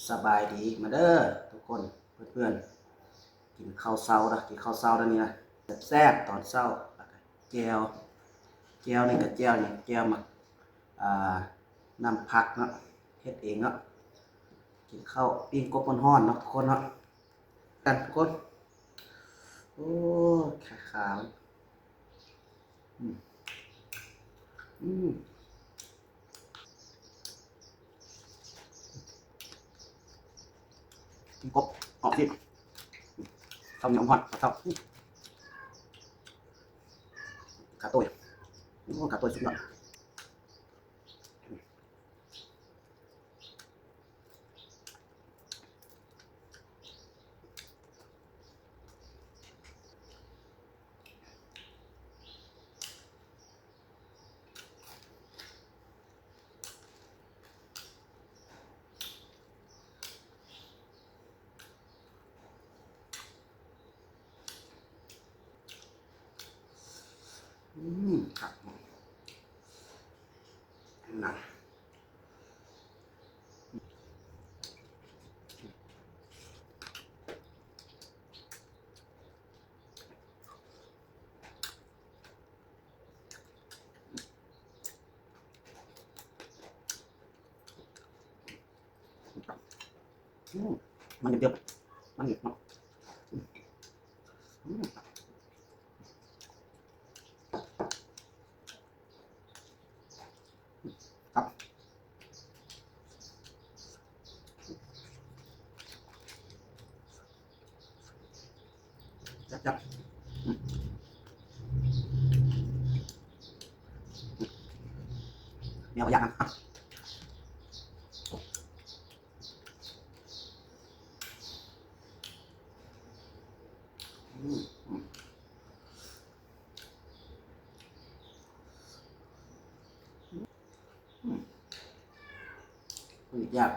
ສະບາຍດີ ມາເດີທຸກຄົນ ເພື່ອນໆ ກິນເຂົ້າເຊົ້າເດີ ກິນເຂົ້າເຊົ້າເດີນີ້ນະ ແຊບໆ ຕອນເຊົ້າ ແລ້ວກະແຈ່ວ ແຈ່ວນີ້ກະແຈ່ວຫຍັງ ແຈ່ວໝາກ ອ່າ ນ້ຳຜັກເນາະ ເຮັດເອງເນາະ ກິນເຂົ້າ ປີ້ງກົບຮ້ອນໆ ເນາະທຸກຄົນເນາະ ກັນທຸກຄົນ ໂອ້ ຂາຂາວ ອືມ ອືມ ກິນກົບ ອອກຊີ້ນ ເຂົ້າໜຽວຮ້ອນ ເຂົ້າ ອືມ ຂາໂຕ້ຍ ໂອ້ ຂາໂຕ້ຍສຸດຍອດ. ອືມ ຄັກ ນະ. ອືມ ມັນເດີບໆ ມັນເດັດເນາະ ອືມ ອືມ ຄັບ. ແຊບໆ ອືມ ແນວບໍ່ຢາກນຳ ອືມ ອືມ. ອືມ ຢາກ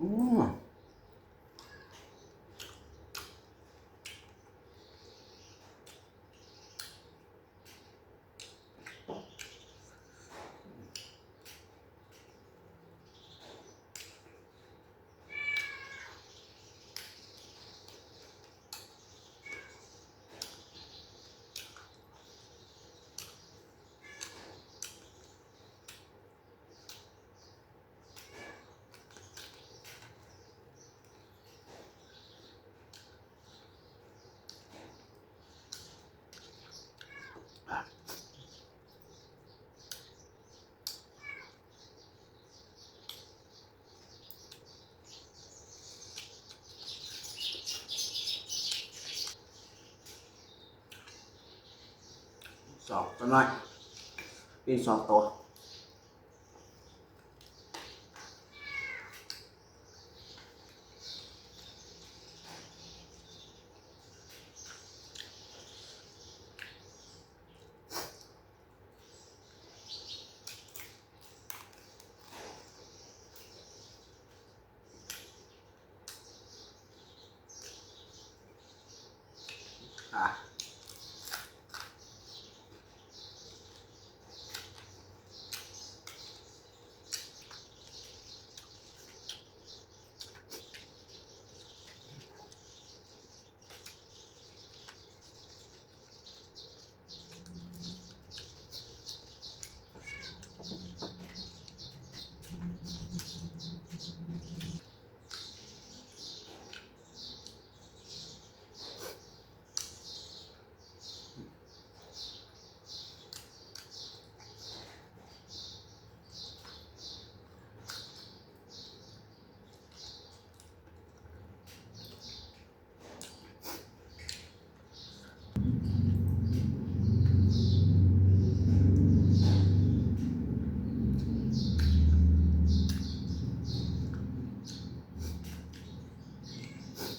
ອືມ. ສອງຕົວນ້ອຍ ປີກສອງໂຕ. ອ່າ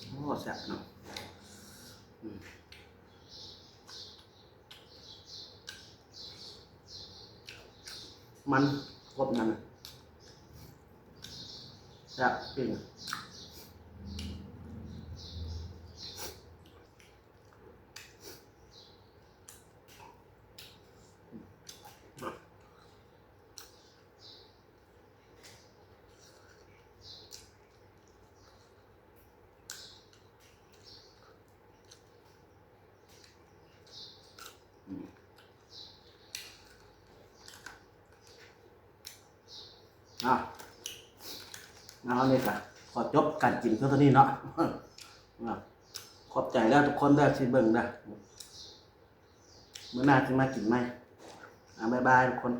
ໂອ້ ແຊບເນາະ ອືມ. ມັນຄົບນັ້ນ ແຊບ ເກັ່ງ. ອືມ. ເອົາ ເອົາ ນີ້ກະຂໍຈົບການກິນພຽງເທົ່ານີ້ເນາະ. ຂອບໃຈເດີທຸກຄົນເດີທີ່ເບິ່ງເດີ. ມື້ໜ້າຊິມາກິນໃໝ່. ອາ ບາຍບາຍທຸກຄົນ.